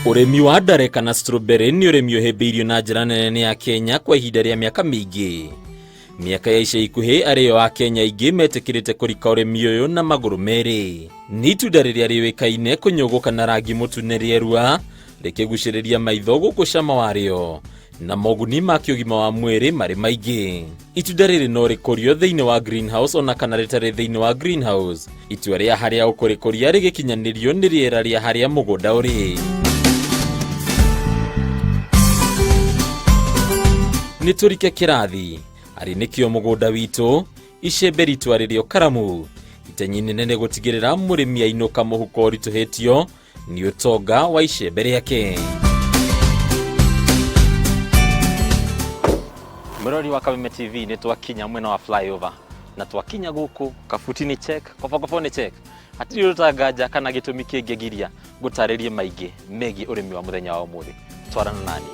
Ũrĩmi wa ndare kana strawberry nĩ ũrĩmi ũhĩmbĩirio na njĩra nene nĩ Akenya kwa ihinda rĩa mĩaka mĩingĩ. Mĩaka ya ica ikuhĩ arĩo Akenya aingĩ metĩkĩrĩte kũrika ũrĩmi ũyũ na magũrũ merĩ. Nĩ itunda rĩrĩa rĩũĩkaine kũnyũgũka na rangi mũtune rĩerua, rĩkĩgucĩrĩria maitho gũkũ cama warĩo na moguni ma kĩũgima wa mwĩrĩ marĩ maingĩ. Itunda rĩrĩ no rĩkũrio thĩinĩ wa greenhouse ona kana rĩtarĩ thĩinĩ wa greenhouse. Itua rĩa harĩa ũkũrĩkũria rĩgĩkinyanĩrio nĩ rĩera rĩa harĩa mũgũnda ũrĩ. Nĩ tũrike kĩrathi arĩ nĩkĩo mũgũnda witũ icembe ritũ arĩrĩo karamu itenyi inene nĩ gũtigĩrĩra mũrĩmi ainũka mũhuko ũritũhĩtio nĩ ũtonga wa icembe rĩake. Mũrori wa Kameme TV, nĩ twakinya mwena wa flyover na twakinya gũkũ kabuti nĩ check, kobokobo nĩ check, hatirĩ ũndũ nganja kana gĩtũmi kĩngĩgiria ngũtarĩrie maingĩ megiĩ ũrĩmi wa mũthenya wa ũmũthĩ. Twarana nani.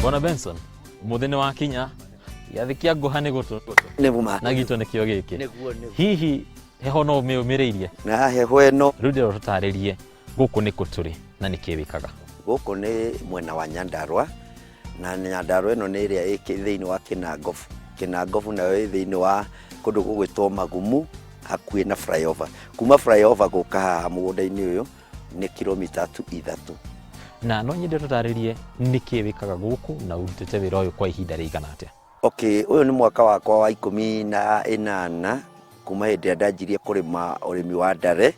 Bwana Benson, mũthĩ nĩ wakinya gĩathĩ kĩa ngũha nĩ gũtũ Nĩguo. Na gitũ nĩkĩo gĩkĩ. Nĩguo. Hihi heho no ũmĩũmĩrĩirie? Na heho ĩno. Rĩu ndĩrenda tũtarĩrie gũkũ nĩ kũ tũrĩ na nĩ kĩ wĩkaga. Gũkũ nĩ mwena wa Nyandarua, na Nyandarua ĩno nĩ ĩrĩa ĩ thĩinĩ wa Kĩnangobu. Kĩnangobu nayo ĩ thĩinĩ wa kũndũ gũgwĩtwo Magumu hakuhĩ na flyover. Kuma flyover gũka haha mũgũnda-inĩ ũyũ nĩ kilomita tu 3. Na no nyende tũtarĩrie nĩ kĩ wĩkaga gũkũ na ũrutĩte wĩra ũyũ kwa ihinda rĩigana atĩa? Okay, ũyũ nĩ mwaka wakwa wa 18 kuma hĩndĩ ĩrĩa ndanjirie kũrĩma ũrĩmi wa ndare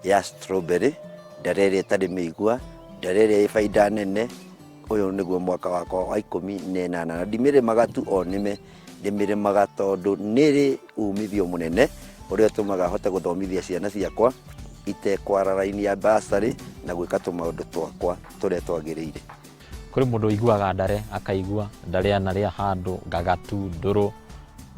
ya strawberry, ndare ĩrĩa ĩtarĩ mĩigua, ndare ĩrĩa ĩ baida nene. Ũyũ nĩguo mwaka wakwa wa 18, na ndimĩrĩmaga tu o nĩme, ndĩmĩrĩmaga tondũ nĩrĩ umithio mũnene ũrĩa ũtũmaga hote gũthomithia ciana ciakwa itekwara raini ya bursary na gwĩka tũmaũndũ twakwa tũrĩa twagĩrĩire. Kũrĩ mũndũ ũiguaga ndare akaigua ndare anarĩa handũ ngagatu ndũrũ,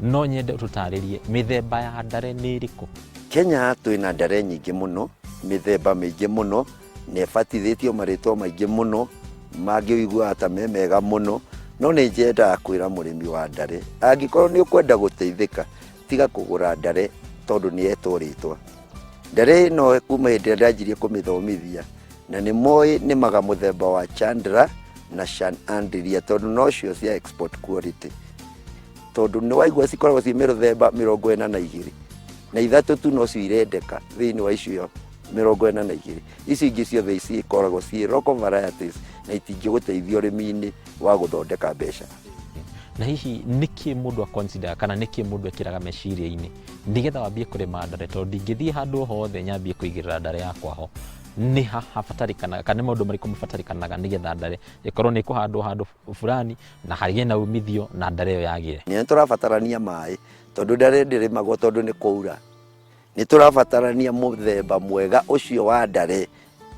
no nyende ũtũtarĩrie mĩthemba ya ndare nĩ ĩrĩkũ? Kenya twĩna ndare nyingĩ mũno, mĩthemba mĩingĩ mũno, na ĩbatithĩtio marĩtwa maingĩ mũno, mangĩ ũiguaga ta me mega mũno, no nĩ nyendaga kwĩra mũrĩmi wa ndare, angĩkorwo nĩ ũkwenda gũteithĩka, tiga kũgũra ndare tondũ nĩ yetwo rĩtwa. Ndare ĩno kuma hĩndĩ ĩrĩa ndanjirie kũmĩthomithia, na nĩ moĩ nĩmaga mũthemba wa Chandra na Shan Andria tondũ nocio cia export quality. Tondũ nĩ waigua cikoragwo ciĩ mĩthemba 42 na ithatũ tu nocio irendeka thĩinĩ wa icio 42. Icio ingĩ ciothe cikoragwo ciĩ local varieties na itingĩgũteithia ũrĩmi-inĩ wa gũthondeka mbeca. Na hihi nĩkĩ mũndũ a-consider kana nĩkĩ mũndũ ekĩraga meciria-inĩ nĩgetha wambie kũrĩma ndare? Tondũ ndingĩthiĩ handũ hothe nyambie kũigĩrĩra ndare yakwa ho. Nĩ ha habatarĩkanaga kana nĩ maũndũ marĩkũ mabatarĩkanaga nĩgetha ndare ĩkorwo nĩ ĩkũhandwo handũ fulani na hagĩe na umithio na ndare ĩyo yagĩre? Nĩ tũrabatarania maĩ tondũ ndare ndĩrĩmagwo tondũ nĩ kũura. Nĩ tũrabatarania mũthemba mwega ũcio wa ndare,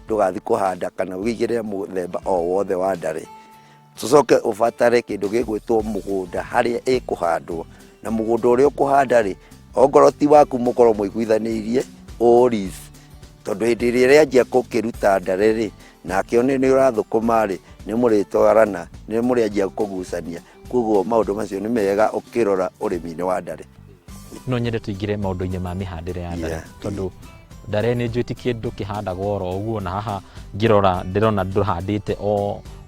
ndũgathiĩ kũhanda kana ũigĩrĩre mũthemba o wothe wa ndare. Tũcoke ũbatare kĩndũ gĩgwĩtwo mũgũnda harĩa ĩkũhandwo, na mũgũnda ũrĩa ũkũhanda rĩ, ongorwo ti waku mũkorwo mũiguithanĩirie ũ lease, tondũ hĩndĩ ĩrĩa ĩrĩanjia gũkĩruta ndare rĩ, nake one nĩ ũrathũkũma rĩ, nĩ mũrĩtwarana, nĩ mũrĩanjia kũgucania, koguo maũndũ macio nĩ mega ũkĩrora ũrĩmi-inĩ wa ndare. No nyende tũingĩre maũndũ-inĩ ma mĩhandĩre ya ndare, tondũ ndare nĩ njũĩ ti kĩndũ kĩhandagwo oro ũguo, na haha ngĩrora ndĩrona ndũhandĩte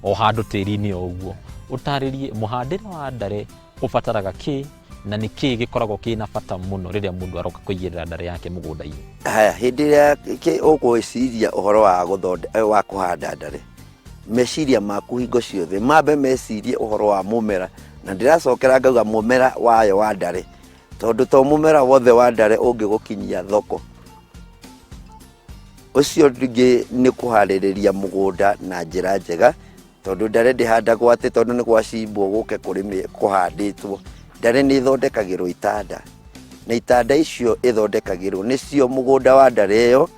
o handũ tĩri-inĩ o ũguo. Ũtarĩrie mũhandĩre wa ndare ũbataraga kĩ na nĩ kĩ gĩkoragwo kĩna bata mũno rĩrĩa mũndũ aroka kũigĩrĩra ndare yake mũgũnda-inĩ? Haya, hĩndĩ ĩrĩa ũgwĩciria ũhoro wa wa kũhanda ndare, meciria maku hingo ciothe mambe mecirie ũhoro wa mũmera, na ndĩracokera ngauga mũmera wayo wa ndare, tondũ to mũmera wothe wa ndare ũngĩgũkinyia thoko. Ũcio ũngĩ nĩ kũharĩrĩria mũgũnda na njĩra njega. Tondũ ndare ndĩhandagwo atĩ tondũ nĩ gwacimbwo gũke kũrĩmĩ kũhandĩtwo. Ndare nĩ ĩthondekagĩrwo itanda, na itanda icio ĩthondekagĩrwo nĩcio mũgũnda wa ndare ĩyo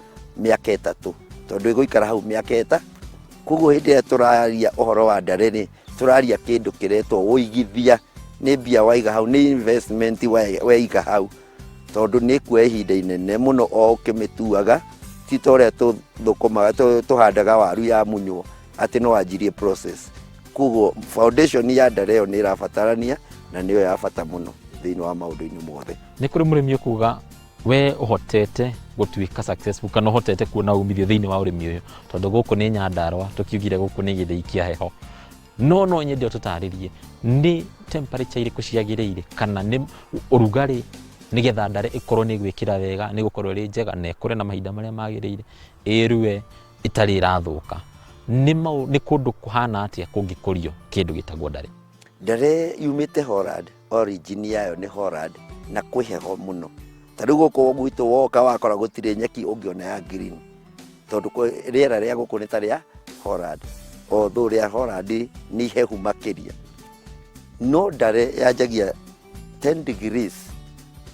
mĩaka 3, tondũ ĩgũikara hau mĩaka 3. Koguo hĩndĩ ĩrĩa tũraria ũhoro wa ndare rĩ, tũraria kĩndũ kĩretwo ũigithia. Nĩ mbia waiga hau, nĩ investment weiga hau, tondũ nĩ ĩkuoya ihinda inene mũno o ũkĩmĩtuaga. Ti ta ũrĩa tũthũkũmaga, tũhandaga waru ya munywo atĩ no wanjirie process. Koguo foundation ya ndare ĩyo nĩ ĩrabatarania na nĩyo ya bata mũno thĩinĩ wa maũndũ-inĩ mothe. Nĩ kũrĩ mũrĩmi ũkuga we ũhotete gũtuĩka successful kana ũhotete kuona umithio thĩinĩ wa ũrĩmi ũyũ, tondũ gũkũ nĩ Nyandarũa, tũkiugire gũkũ nĩ gĩthĩi kĩa heho, no nyende ũtũtarĩrie nĩ temperature irĩkũ ciagĩrĩire kana nĩ ũrugarĩ nĩgetha ndare ĩkorwo nĩ ĩgwĩkĩra wega, nĩ gũkorwo ĩrĩ njega na ĩkũre na mahinda marĩa magĩrĩire, ĩrue ĩtarĩ ĩrathũka. Nĩ kũndũ kũhana atĩa kũngĩkũrio kĩndũ gĩtagwo ndare? Ndare yumĩte Holland, origin yayo nĩ Holland, na kwĩ heho mũno. Ta rĩu gũkũ gwitũ woka wakora gũtirĩ nyeki ũngĩona ya green, tondũ rĩera rĩa gũkũ nĩ ta rĩa Holland, although rĩa Holland nĩ ihehu makĩria. No ndare yanjagia 10 degrees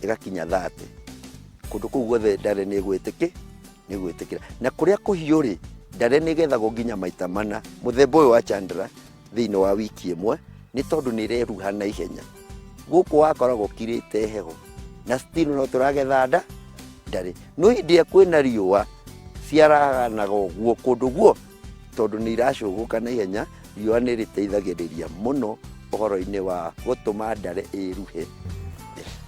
ĩgakinya 30. Kũndũ kũu guothe ndare nĩ ĩgwĩtĩkĩra. Na kũrĩa kũhiũ rĩ, ndare nĩ ĩgethagwo nginya maita 4, mũthemba ũyũ wa Chandra, thĩinĩ wa wiki ĩmwe, nĩ tondũ nĩ ĩreruha na ihenya. Gũkũ wakora gũkirĩte heho na still no tũragetha ndare. No hĩndĩ ĩrĩa kwĩna riũa ciaraganaga ũguo kũndũ guo, tondũ nĩ iracũgũka na ihenya. Riũa nĩ rĩteithagĩrĩria mũno ũhoro-inĩ wa gũtũma ndare ĩruhe.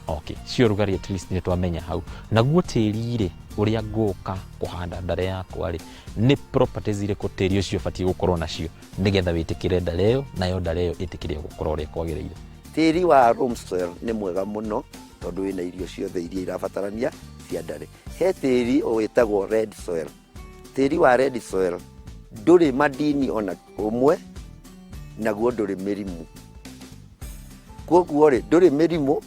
Okay, cio ũrugarĩ at least nĩ twamenya hau. Naguo tĩri rĩ, ũrĩa ngũka kũhanda ndare yakwa rĩ, nĩ properties irĩkũ tĩri ũcio ũbatiĩ gũkorwo nacio nĩgetha wĩtĩkĩre ndare ĩyo, nayo ndare ĩyo ĩtĩkĩre gũkũra ũrĩa kwagĩrĩire? Tĩri wa loam soil nĩ mwega mũno, tondũ wĩna irio ciothe iria irabatarania cia ndare. He tĩri wĩtagwo red soil. Tĩri wa red soil ndũrĩ madini ona ũmwe, naguo ndũrĩ mĩrimũ. Koguo rĩ, ndũrĩ mĩrimũ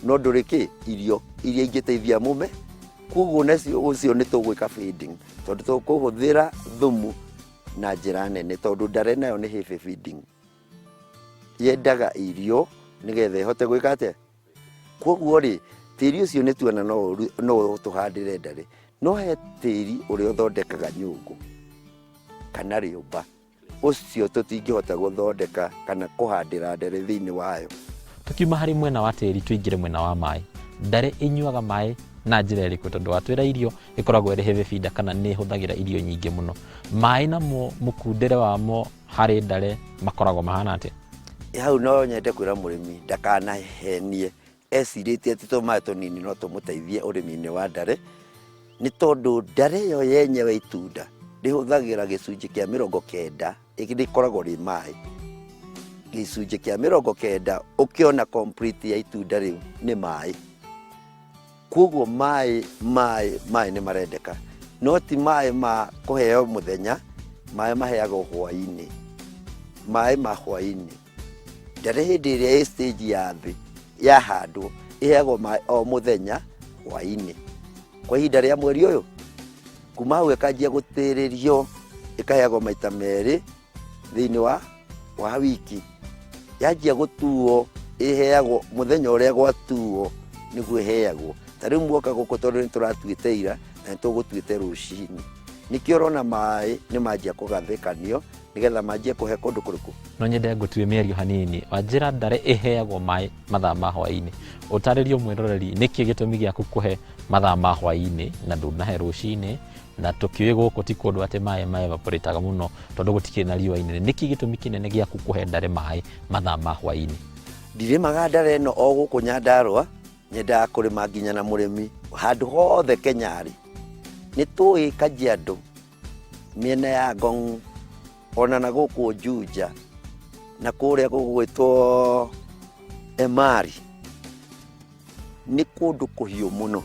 no ndũrĩ kĩ irio iria ingĩteithia mũme. Koguo nacio ũcio nĩ tũgwĩka feeding, tondũ tũkũhũthĩra thumu na njĩra nene, tondũ ndare nayo nĩ heavy feeding, yendaga irio nĩgetha ĩhote gwĩka atĩa. Koguo rĩ, tĩri ũcio nĩ tuona no tũhandĩre ndare. No he tĩri ũrĩa ũthondekaga nyũngũ kana rĩũmba, ũcio tũtingĩhota gũthondeka kana kũhandĩra ndare thĩinĩ wayo. Tũkiuma harĩ mwena wa tĩri tũingĩre mwena wa maĩ. Ndare ĩnyuaga maĩ na njĩra ĩrĩkũ? Tondũ watwĩra irio ĩkoragwo ĩrĩ heavy feeder kana nĩ ĩhũthagĩra irio nyingĩ mũno. Maĩ namo mũkundĩre wamo harĩ ndare makoragwo mahana atĩa? Hau no nyende kwĩra mũrĩmi ndakanahenie ecirĩtie atĩ tũmaĩ tũnini no tũmũteithie ũrĩmi-inĩ wa ndare, nĩ tondũ ndare ĩyo yenyewe itunda rĩhũthagĩra gĩcunjĩ kĩa 90, rĩkoragwo rĩ maĩ. Gĩcunjĩ kĩa 90 ũkĩona complete ya itunda rĩu nĩ maĩ. Koguo maĩ maĩ maĩ nĩ marendeka, no ti maĩ ma kũheo mũthenya, maĩ maheagwo hwaĩ-inĩ, maĩ ma hwaĩ-inĩ. Ndare hĩndĩ ĩrĩa ĩ stage ya thĩ yahandwo ĩheagwo maĩ o mũthenya hwaĩ-inĩ kwa ihinda rĩa mweri ũyũ. Kuma hau ĩkanjia gũtĩrĩrio, ĩkaheagwo maita 2 thĩinĩ wa wiki. Yanjia gũtuo ĩheagwo mũthenya ũrĩa gwatuo nĩguo ĩheagwo. Ta rĩu muoka gũkũ, tondũ nĩ tũratuĩte ira na nĩ tũgũtuĩte rũcinĩ, nĩkĩo ũrona maĩ nĩ manjia kũgathĩkanio nĩgetha manjie kũhe kũndũ kũrĩkũ. No nyende ngũtue mĩario hanini. Wanjĩra ndare ĩheagwo maĩ mathaa ma hwaĩ-inĩ. Ũtarĩrie mwĩroreri nĩkĩ gĩtũmi gĩaku kũhe mathaa ma hwaĩ-inĩ na ndũnahe rũcinĩ, na tũkĩũĩ gũkũ ti kũndũ atĩ maĩ ma evaporataga mũno tondũ gũtikĩrĩ na riũa inene. Nĩkĩ gĩtũmi kĩnene gĩaku kũhe ndare maĩ mathaa ma hwaĩ-inĩ? Ndirĩmaga ndare ĩno o gũkũ Nyandarũa, nyendaga kũrĩma nginya na mũrĩmi handũ hothe Kenya rĩ. Nĩ tũĩ Kajiado, mĩena ya Ngong, ona na gũkũ Juja, na kũrĩa gũgwĩtwo Emari, nĩ kũndũ kũhiũ mũno.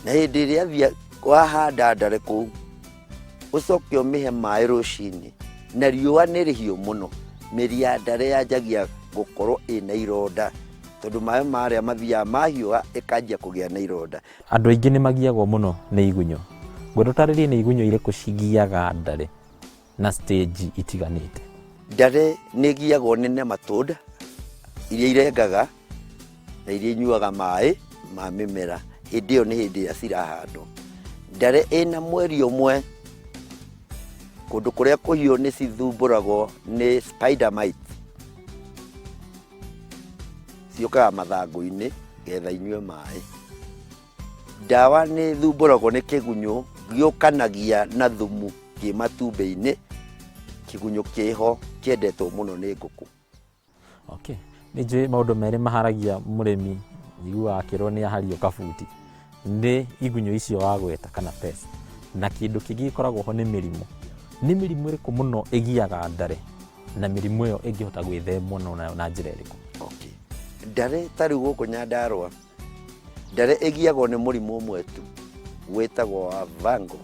Na hĩndĩ ĩrĩa thia wahanda ndare kũu, ũcoke ũmĩhe maĩ rũcinĩ na riũa nĩ rĩhiũ mũno, mĩri ya ndare yanjagia gũkorwo ĩna ironda, tondũ maĩ marĩa mathiaga mahiũha ĩkanjia kũgĩa na ironda. Andũ aingĩ nĩ magiagwo mũno nĩ igunyũ. Ngwenda ũtarĩrie nĩ igunyũ irĩkũ cigiaga ndare na stage itiganĩte. Ndare nĩ ĩgiagwo nĩ nematode iria irengaga na iria inyuaga maĩ ma mĩmera. Hĩndĩ ĩyo nĩ hĩndĩ ĩrĩa cirahandwo. Ndare ĩna mweri ũmwe, kũndũ kũrĩa kũhiũ nĩ cithumbũragwo nĩ spider mite. Ciũkaga mathangũ-inĩ getha inyue maĩ. Ndawa nĩ ĩthumbũragwo nĩ kĩgunyũ gĩũkanagia na thumu kĩ matumbĩ-inĩ, kĩgunyũ kĩho kĩendetwo mũno nĩ ngũkũ. Okay. Nĩ njũĩ maũndũ merĩ maharagia mũrĩmi njiguaga akĩrwo nĩ ahario kabuti nĩ igunyũ icio wagweta kana pest na kĩndũ kĩngĩ gĩkoragwo ho nĩ mĩrimũ. Nĩ mĩrimũ ĩrĩkũ mũno ĩgiaga ndare na mĩrimũ ĩyo ĩngĩhota gwĩthemwo na njĩra ĩrĩkũ? Okay. Ndare ta rĩu gũkũ Nyandarũa Ndare ĩgiagwo nĩ mũrimũ ũmwe tu wĩtagwo wa vango,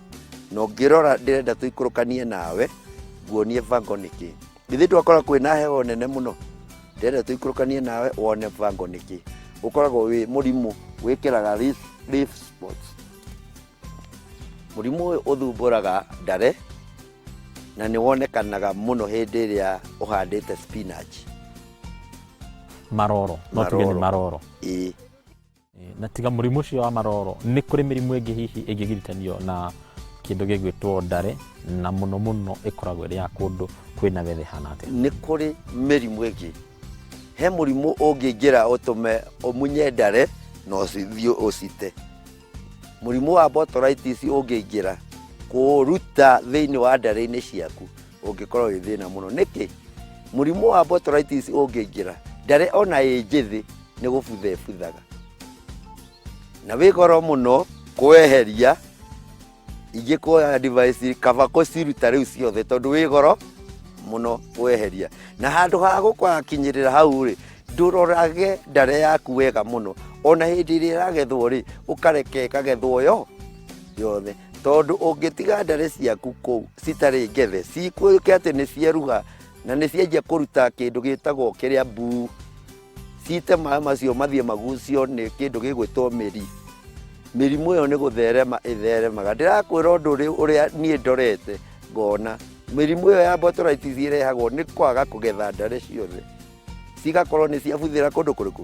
na ũngĩrora ndĩrenda tũikũrũkanie nawe nguonie vango nĩ kĩ. Githĩ twakora kwĩna heho nene mũno, ndĩrenda tũikũrũkanie nawe wone vango nĩ kĩ. Ũkoragwo wĩ mũrimũ wĩkĩraga leaf, leaf spots. Mũrimũ ũyũ ũthumbũraga ndare na nĩ wonekanaga mũno hĩndĩ ĩrĩa ũhandĩte spinach. Maroro, no tuge nĩ maroro. Ĩĩ. Na tiga mũrimũ ũcio wa maroro, nĩ kũrĩ mĩrimũ ĩngĩ hihi ĩngĩgiritanio na kĩndũ gĩgwĩtwo ndare, na mũno mũno ĩkoragwo ĩrĩ ya kũndũ kwĩna weather ĩhana atĩa? Nĩ kũrĩ mĩrimũ ĩngĩ. He mũrimũ ũngĩingĩra ũtũme ũmunye ndare na ũthiĩ ũcite. Mũrimũ wa botrytis ũngĩingĩra kũũruta thĩinĩ wa ndare-inĩ ciaku ũngĩkorwo wĩ thĩna mũno. Nĩkĩ? Mũrimũ wa botrytis ũngĩingĩra ndare ona ĩ njĩthĩ nĩ gũbutha ĩbuthaga, na wĩ goro mũno kũweheria. Ingĩkũhe advice kaba kũciruta rĩu ciothe tondũ wĩ goro mũno kweheria. Na handũ ha gũgakinyĩrĩra hau rĩ, ndũrorage ndare yaku wega mũno, ona hĩndĩ ĩrĩa ĩragethwo rĩ, ũkareke ĩkagethwo yo yothe, tondũ ũngĩtiga ndare ciaku kũu citarĩ ngethe cikuĩke atĩ nĩ cieruha na nĩ cianjia kũruta kĩndũ gĩtagwo kĩrĩa mbuu, cite maĩ macio mathiĩ magucio nĩ kĩndũ gĩgwĩtwo mĩri. Mĩrimũ ĩyo nĩ gũtherema ĩtheremaga. Ndĩrakwĩra ũndũ ũrĩa niĩ ndorete ngona mĩrimũ ĩyo ya botrytis ĩrehagwo nĩ kwaga kũgetha ndare ciothe, cigakorwo nĩ ciabuthĩra kũndũ kũrĩkũ?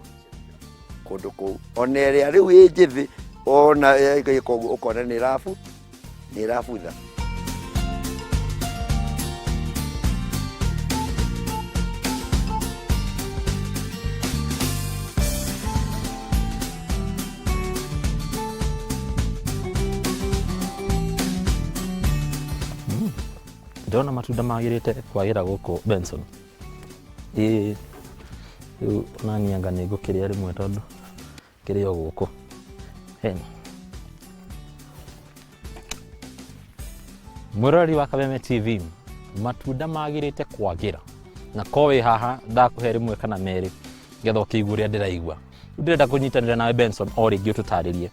Kũndũ kũu. Ona ĩrĩa rĩu ĩ njĩthĩ ona ĩka ũguo ũkona nĩ ĩrabu nĩ ĩrabutha. Ndĩrona matunda magĩrĩte kwagĩra gũkũ Benson. Ĩĩ rĩu onaniĩ anga nĩ ngũkĩrĩa rĩmwe tondũ kĩrĩ o gũkũ. Mwĩroreri wa Kameme TV, matunda magĩrĩte kwagĩra na ko wĩ haha ndakũhe rĩmwe kana merĩ nĩgetha ũkĩigue ũrĩa ndĩraigua. Rĩu ndĩrenda kũnyitanĩra nawe Benson o rĩngĩ ũtũtarĩrie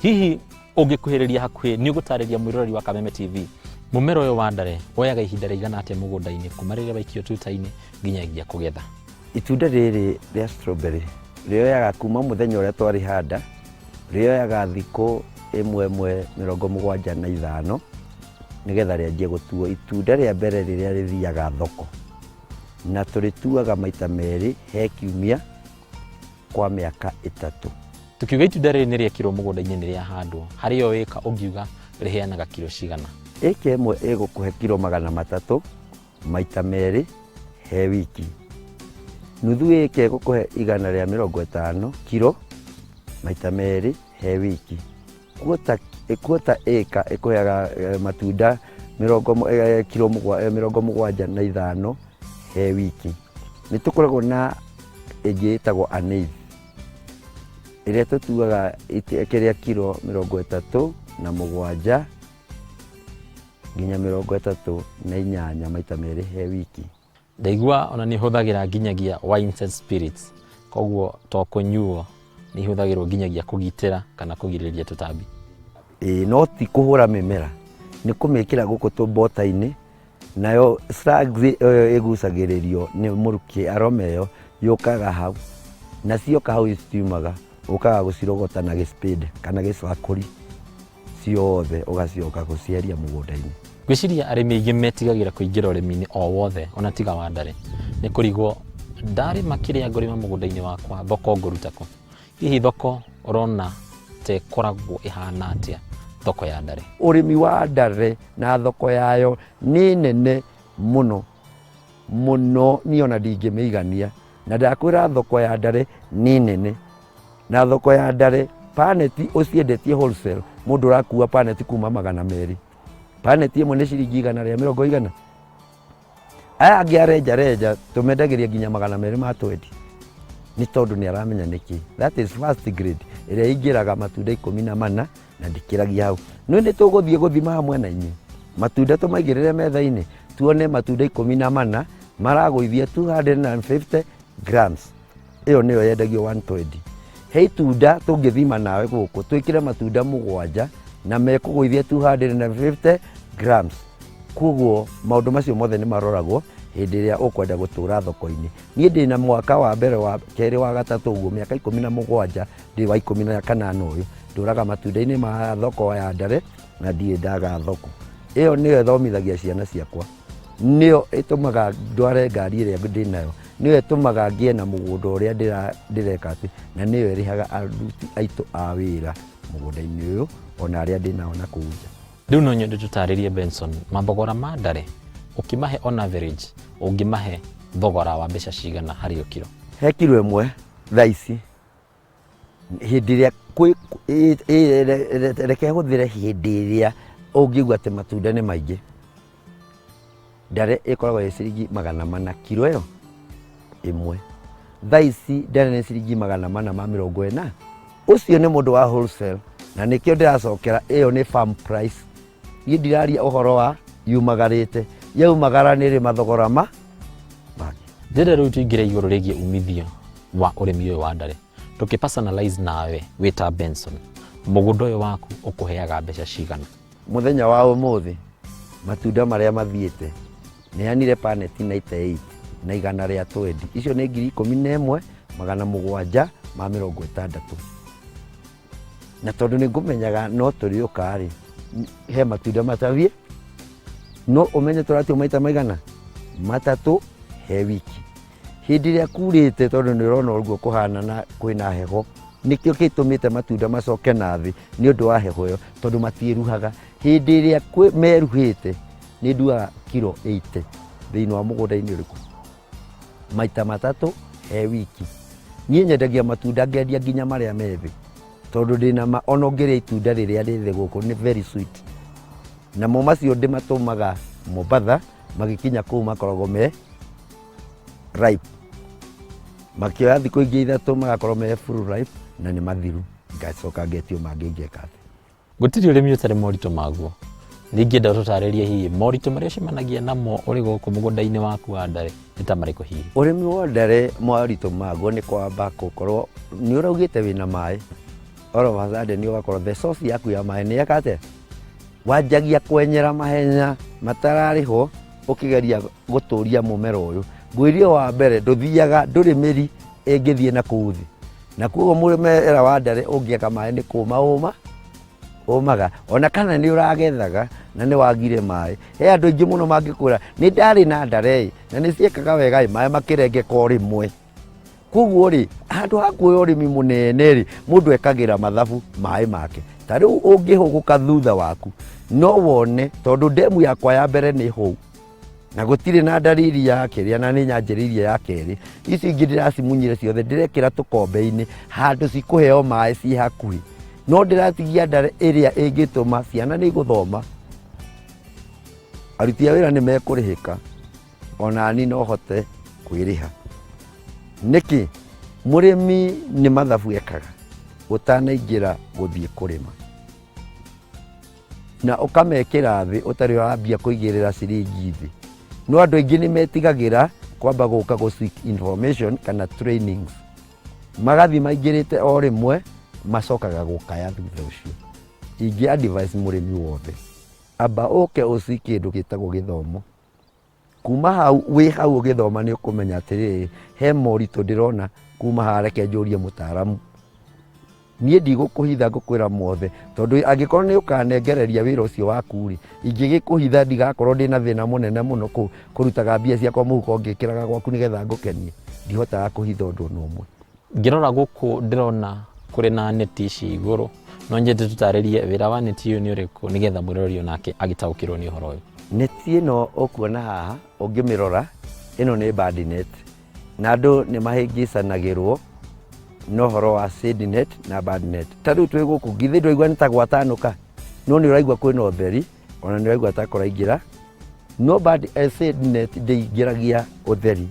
hihi ũngĩkuhĩrĩria hakuhĩ nĩ ũgũtarĩria mwĩroreri wa Kameme TV mũmera ũyũ wa ndare woyaga ihinda rĩigana atĩa mũgũnda-inĩ kuma rĩrĩa waikio tuta-inĩ nginyagia kũgetha? Itunda rĩrĩ rĩa strawberry rĩoyaga kuma mũthenya ũrĩa twarĩhanda, rĩoyaga thikũ ĩmwe ĩmwe 75 nĩgetha rĩanjie gũtuo. Itunda rĩa mbere rĩrĩa rĩthiaga thoko, na tũrĩtuaga maita merĩ he kiumia kwa mĩaka 3. Tukiuga itunda rĩrĩ nĩ rĩekĩrwo mũgũnda-inĩ nĩ rĩahandwo, harĩ o ĩka ũngiuga rĩheanaga kiro cigana? Ĩka ĩmwe ĩgũkũhe kiro 300 maita merĩ he wiki. Nuthu ĩka ĩgũkũhe 150 kiro maita merĩ he wiki. Quarter ĩka ĩkũheaga matunda kiro 75 he wiki. Nĩ tũkoragwo na ĩngĩ ĩtagwo anĩithi ĩrĩa tũtuaga kĩrĩa kiro 37 nginya 38 maita merĩ he wiki. Ndaigua ona nĩ ũhũthagĩra nginyagia wines and spirits, koguo to kũnyuo, nĩ ihũthagĩrwo nginyagia kũgitĩra kana kũgirĩrĩria tũtambi. Ĩĩ no ti kũhũra mĩmera, nĩ kũmĩkĩra gũkũ tũmbota-inĩ, nayo slugs ĩyo ĩgucagĩrĩrio nĩ mũrukĩ aroma ĩyo yũkaga hau, na cioka hau citiumaga, ũkaga gũcirogota na gĩ spade kana gĩcakũri. Ciothe ũgacoka gũcieheria mũgũnda-inĩ. Ngwĩciria arĩmi aingĩ metigagĩra kũingĩra ũrĩmi-inĩ o wothe ona tiga wa ndare nĩ kũrigwo ndarĩma kĩrĩa ngũrĩma mũgũnda-inĩ wakwa thoko ngũruta kũ? Hihi thoko ũrona ta ĩkoragwo ĩhana atĩa thoko ya ndare? Ũrĩmi wa ndare na thoko yayo nĩ nene mũno mũno, niĩ ona ndingĩmĩigania. Na ndakwĩra thoko ya ndare nĩ nene. Na thoko ya ndare paneti ũciendetie wholesale, mũndũ ũrakua paneti kuma 200. Paneti ĩmwe nĩ ciringi igana rĩa mĩrongo igana. Aya angĩ a renja renja tũmendagĩria nginya 220 nĩ tondũ nĩ aramenya nĩkĩ. That is first grade ĩrĩa ĩingĩraga matunda 14 na ndĩkĩragia hau. No nĩ tũgũthiĩ gũthima hamwe na inyuĩ matunda tũmaigĩrĩre metha-inĩ tuone matunda 14 maragũithia 250 grams. Ĩyo nĩyo yendagio 120. He itunda tũngĩthima nawe gũkũ twĩkĩre matunda 7 na mekũgũithia 250 grams. Koguo maũndũ macio mothe nĩ maroragwo hĩndĩ ĩrĩa ũkwenda gũtũra thoko-inĩ. Niĩ ndĩna mwaka wa mbere wa kerĩ wa gatatũ ũguo mĩaka 17 ndĩ wa 18 ũyũ ndũraga matunda-inĩ ma thoko ya ndare na ndirĩ ndaga thoko. Ĩyo nĩyo ĩthomithagia ciana ciakwa, nĩyo ĩtũmaga ndware ngari ĩrĩa ndĩnayo, nĩyo ĩtũmaga ngĩe na mũgũnda ũrĩa ndĩreka atĩ, na nĩyo ĩrĩhaga aruti aitũ a wĩra mũgũnda-inĩ ũyũ ona arĩa ndĩnao na kũu nja. Rĩu no nyende tũtarĩrie Benson, mathogora ma ndare ũkĩmahe on average ũngĩmahe thogora wa mbeca cigana harĩ o kiro? He kiro ĩmwe thaa ici hĩndĩ ĩrĩa reke hũthĩre hĩndĩ ĩrĩa ũngĩigua atĩ matunda nĩ maingĩ, ndare ĩkoragwo ĩ ciringi 400 kiro ĩyo ĩmwe. Thaa ici ndare nĩ ciringi 440. Ũcio nĩ mũndũ wa wholesale na nĩkĩo ndĩracokera ĩyo nĩ farm price. Niĩ ndiraria ũhoro wa yumagarĩte, yaumagara nĩ ĩrĩ mathogora ma mangĩ. Ndĩrenda rĩu tũingĩre igũrũ rĩgiĩ umithio wa ũrĩmi ũyũ wa ndare. Tũkĩ personalize nawe wĩ ta Benson, mũgũnda ũyũ waku ũkũheaga mbeca cigana? Mũthenya wa ũmũthĩ matunda marĩa mathiĩte neanire paneti 98 na 120, icio nĩ 11,760. Na tondũ nĩ ngũmenyaga no tũrĩũka rĩ, he matunda matathiĩ, no ũmenye tũratua maita maigana matatũ he wiki. Hĩndĩ ĩrĩa kurĩte tondũ nĩ ũrona ũguo kũhana na kwĩna heho, nĩkĩo gĩtũmĩte matunda macoke na thĩ nĩ ũndũ wa heho ĩyo, tondũ matiĩruhaga. Hĩndĩ ĩrĩa meruhĩte nĩ nduaga kiro 80 thĩinĩ wa mũgũnda-inĩ ũrĩkũ? Maita matatũ he wiki. Niĩ nyendagia matunda ngendia nginya marĩa me thĩ, tondũ ndĩna ma ona ũngĩrĩa itunda rĩrĩa rĩ thĩ gũkũ nĩ very sweet. Namo macio ndĩmatũmaga Mombatha, magĩkinya kũu makoragwo me ripe. Makĩoya thikũ ingĩ 3 magakorwo me full ripe na nĩ mathiru, ngacoka ngetio mangĩ ngeka atĩ. Gũtirĩ ũrĩmi ũtarĩ moritũ maguo. Ningĩenda ũtũtarĩrie hihi moritũ marĩa ũcemanagia namo ũrĩ gũkũ mũgũnda-inĩ waku wa ndare nĩ ta marĩkũ hihi? Ũrĩmi wa ndare moritũ maguo nĩ kwamba gũkorwo nĩ ũraugĩte wĩna maĩ, all of a sudden ũgakorwo the source yaku ya maĩ nĩ yeka atĩa? Wanjagia kwenyera mahenya matararĩhwo ũkĩgeria gũtũria mũmera ũyũ. Ngwĩrire wa mbere ndũthiaga, ndũrĩ mĩri ĩngĩthiĩ na kũu thĩ. Na koguo mũmera wa ndare ũngĩaga maĩ nĩ kũma ũma ũmaga, ona kana nĩ ũragethaga na nĩ wagire maĩ. He andũ aingĩ mũno mangĩkwĩra nĩ ndarĩ na ndare ĩ, na nĩ ciekaga wega ĩ, maĩ makĩrengeka o rĩmwe. Koguo rĩ, handũ ha kuoya ũrĩmi mũnene rĩ, mũndũ ekagĩra mathabu maĩ make. Ta rĩu ũngĩhũgũka thutha waku, no wone tondũ ndemu yakwa ya mbere nĩ hũu, na gũtirĩ na ndariri ya kĩrĩa, na nĩ nyanjĩrĩirie ya kerĩ. Ici ingĩ ndĩracimunyire ciothe, ndĩrekĩra tũkombe-inĩ handũ cikũheo maĩ ciĩ hakuhĩ. No ndĩratigia ndare ĩrĩa ĩngĩtũma ciana nĩ igũthoma, aruti a wĩra nĩ mekũrĩhĩka, ona niĩ no hote kwĩrĩha. Nĩkĩ? Mũrĩmi nĩ mathabu ekaga ũtanaingĩra gũthiĩ kũrĩma, na ũkamekĩra thĩ ũtarĩ ũrambia kũigĩrĩra ciringi thĩ. No andũ aingĩ nĩ metigagĩra kwamba gũka gũ seek information kana trainings, magathiĩ maingĩrĩte o rĩmwe, macokaga gũkaya thutha ũcio. Ingĩ advise mũrĩmi wothe, amba ũke ũ seek kĩndũ gĩtagwo gĩthomo. Kuma hau wĩ hau ũgĩthoma nĩ ũkũmenya atĩrĩrĩ, he moritũ ndĩrona kuma haha, reke njũrie mũtaramu. Niĩ ndigũkũhitha, ngũkwĩra mothe, tondũ angĩkorwo nĩ ũkanengereria wĩra ũcio waku rĩ, ingĩgĩkũhitha ndigakorwo ndĩna thĩna mũnene mũno kũrutaga mbia ciakwa mũhuko ngĩkĩraga gwaku nĩgetha ngũkenie. Ndihotaga kũhitha ũndũ ona ũmwe. Ngĩrora gũkũ ndĩrona kũrĩ na neti ici igũrũ, no nyende tũtarĩrie wĩra wa neti ũyũ nĩ ũrĩkũ nĩgetha mwĩroreri onake agĩtaũkĩrwo nĩ ũhoro ũyũ. Neti ĩno ũkuona haha ũngĩmĩrora, ĩno nĩ band net, na andũ nĩ mahĩngĩcanagĩrwo na ũhoro wa shade net na band net. Ta rĩu twĩ gũkũ githĩ ndũraigua nĩ ta gwatanũka, no nĩ ũraigua kwĩna ũtheri, ona nĩ ũraigua ta kũraingĩra, no band shade net ndĩingĩragia ũtheri.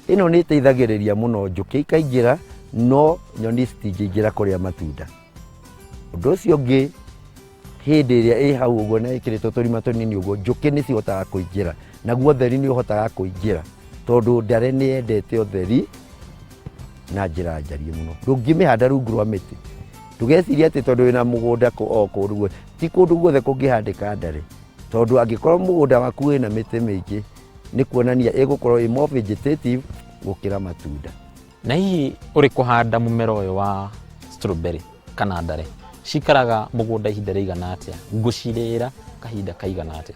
Ĩno nĩ ĩteithagĩrĩria mũno njũkĩ ikaingĩra, no nyoni citingĩingĩra kũrĩa matunda. Ũndũ ũcio ũngĩ, hĩndĩ ĩrĩa ĩ hau ũguo na ĩkĩrĩtwo tũrima tũnini ũguo, njũkĩ nĩ cihotaga kũingĩra, naguo ũtheri nĩ ũhotaga kũingĩra, tondũ ndare nĩ yendete ũtheri na njĩra njariĩ mũno. Ndũngĩmĩhanda rungu rwa mĩtĩ, ndũgecirie atĩ tondũ wĩna mũgũnda o kũndũ guothe, ti kũndũ guothe kũngĩhandĩka ndare, tondũ angĩkorwo mũgũnda waku wĩna mĩtĩ mĩingĩ, nĩ kuonania ĩgũkorwo ĩ more vegetative gũkĩra matunda. Na hihi ũrĩ kũhanda mũmera ũyũ wa strawberry kana ndare, cikaraga mũgũnda ihinda rĩigana atĩa? Ngũcirĩĩra kahinda kaigana atĩa?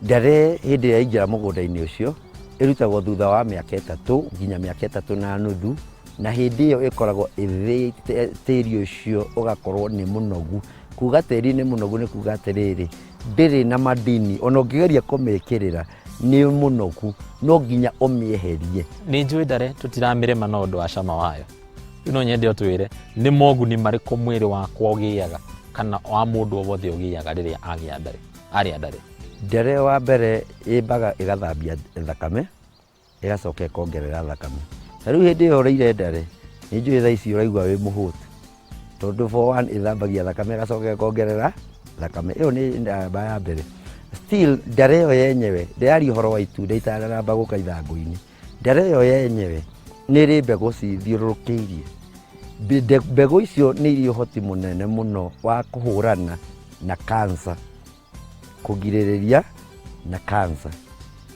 Ndare hĩndĩ ĩrĩa yaingĩra mũgũnda-inĩ ũcio, ĩrutagwo thutha wa mĩaka 3 nginya mĩaka 3.5, na hĩndĩ ĩyo ĩkoragwo ĩthĩĩte tĩri ũcio ũgakorwo nĩ mũnogu. Kuga tĩri nĩ mũnogu nĩ kuga atĩrĩrĩ, ndĩrĩ na madini, ona ũngĩgeria kũmĩkĩrĩra nĩ mũnogu, no nginya ũmĩeherie. Nĩ njũĩ ndare tũtiramĩrĩma na ũndũ wa cama wayo. Rĩu no nyende ũtwĩre nĩ moguni marĩkũ mwĩrĩ wakwa ũgĩaga kana wa mũndũ o wothe ũgĩaga rĩrĩa agĩa ndare, arĩa ndare. Ndare wa mbere ĩmbaga ĩgathambia thakame, ĩgacoka ĩkongerera thakame. Ta rĩu hĩndĩ ĩyo ũrĩire ndare, nĩ njũĩ thaa ici ũraigua wĩ mũhũtu, tondũ for one ĩthambagia thakame ĩgacoka ĩkongerera thakame. Ĩyo nĩ namba ya mbere. Still ndare ĩyo yenyewe, ndĩraria ũhoro wa itunda itanamba gũka ithangũ-inĩ. Ndare ĩyo yenyewe nĩ ĩrĩ mbegũ cithiũrũrũkĩirie. Mbegũ icio nĩ irĩ ũhoti mũnene mũno wa kũhũrana na cancer, kũgirĩrĩria na cancer,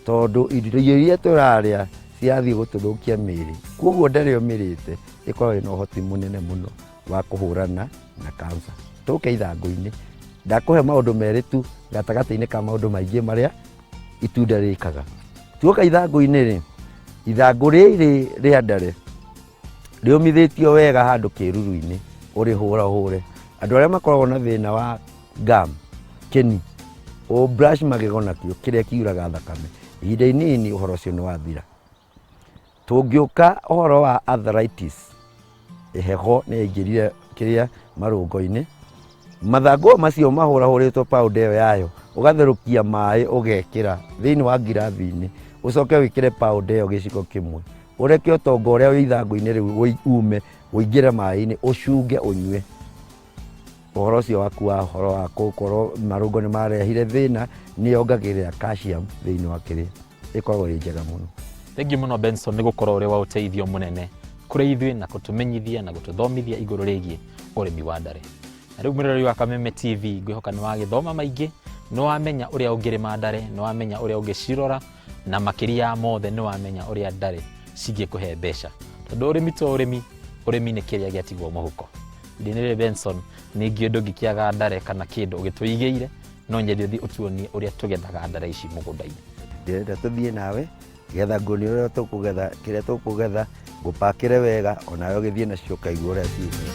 tondũ irio iria tũrarĩa cirathiĩ gũtũthũkia mĩĩrĩ. Koguo ndare ũmĩrĩte ĩkoragwo ĩna ũhoti mũnene mũno wa kũhũrana na cancer. Tũke ithangũ-inĩ, ndakũhe maũndũ merĩ tu gatagatĩ-inĩ ka maũndũ maingĩ marĩa itunda rĩkaga. Tuoka ithangũ-inĩ rĩ, ithangũ rĩrĩ rĩa ndare rĩũmithĩtio wega handũ kĩruru-inĩ, ũrĩhũrahũre. Andũ arĩa makoragwo na thĩna wa gum, kĩni, ũ brush magego nakĩo kĩrĩa kiuraga thakame, ihinda inini ũhoro ũcio nĩ wathira. Tũngĩũka ũhoro wa arthritis, heho nĩ yaingĩrire kĩrĩa marũngo-inĩ, mathangũ macio mahũrahũrĩtwo powder ĩyo yayo, ũgatherũkia maĩ ũgekĩra thĩinĩ wa ngirathi-inĩ, ũcoke wĩkĩre powder ĩyo gĩciko kĩmwe, ũreke ũtonga ũrĩa wĩ ithangũ-inĩ rĩu ume ũingĩre maĩ-inĩ, ũcunge ũnyue. Ũhoro ũcio waku wa ũhoro wa gũkorwo marũngo nĩ marehire thĩna, nĩ yongagĩrĩra calcium thĩinĩ wa kĩrĩa, ĩkoragwo ĩ njega mũno. Thengiũ mũno Benson nĩ gũkorwo ũrĩ wa ũteithio mũnene kũrĩ ithuĩ na kũtũmenyithia na gũtũthomithia igũrũ rĩgiĩ ũrĩmi wa ndare. Na rĩu mwĩroreri wa Kameme TV, ngwĩhoka nĩ wagĩthoma maingĩ, nĩ wamenya ũrĩa ũngĩrĩma ndare, nĩ wamenya ũrĩa ũngĩcirora, na makĩria ya mothe nĩ wamenya ũrĩa ndare cingĩkũhe mbeca. Tondũ ũrĩmi to ũrĩmi, ũrĩmi nĩ kĩrĩa gĩatigwo mũhuko. Ndĩ Benson, ningĩ ndũngĩkĩaga ndare kana kĩndũ ũgĩtũigĩire, no nyende ũthiĩ ũtuonie ũrĩa tũgethaga ndare ici mũgũnda-inĩ. Ndĩrenda tũthiĩ nawe getha nguonie ũrĩa tũkũgetha, kĩrĩa tũkũgetha, ngũpakĩre wega, onawe ũgĩthiĩ nacio ũkaigua ũrĩa ciumire.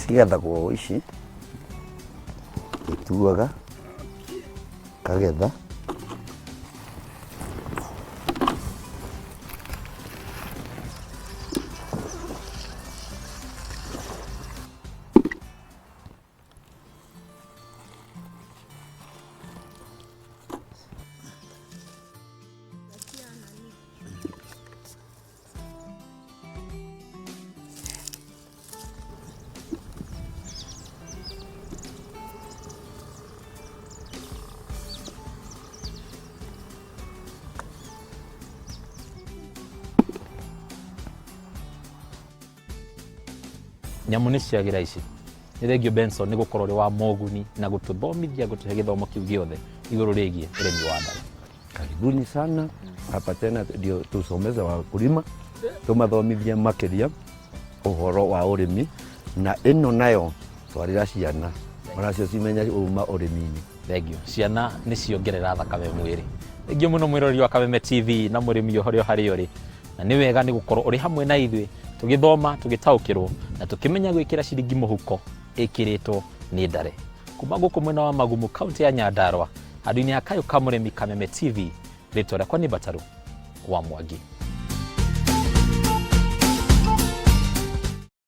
Cigethagwo ici, ituaga, kagetha. Nyamũ nĩ ciagĩra ici. Nĩ thengio Benson nĩ gũkorwo ũrĩ wa moguni na gũtũthomithia gũtũhe gĩthomo kĩu gĩothe igũrũ rĩgiĩ ũrĩmi wa ndare. Karibuni sana hapa tena, ndio tusomeze wakulima, tumathomithie makiria uhoro wa urimi, na ĩno nayo twarĩra ciana onacio cimenye uma ũrĩmi-inĩ. Thengio. Ciana nĩ ciongerera thakame mwĩrĩ. Thengio mũno mwĩroreri wa Kameme TV na mũrĩmi o harĩa harĩa ũrĩ. Na nĩ wega nĩ gũkorwo ũrĩ hamwe na ithuĩ tũgĩthoma, tũgĩtaũkĩrwo na tũkĩmenya gwĩkĩra ciringi mũhuko ĩkĩrĩtwo nĩ ndare. Kuma gũkũ mwena wa Magumu, kaunti ya Nyandarua, handũ-inĩ ha Kayũ ka Mũrĩmi, Kameme TV, rĩtwa rĩakwa nĩ Mbataru wa Mwangi.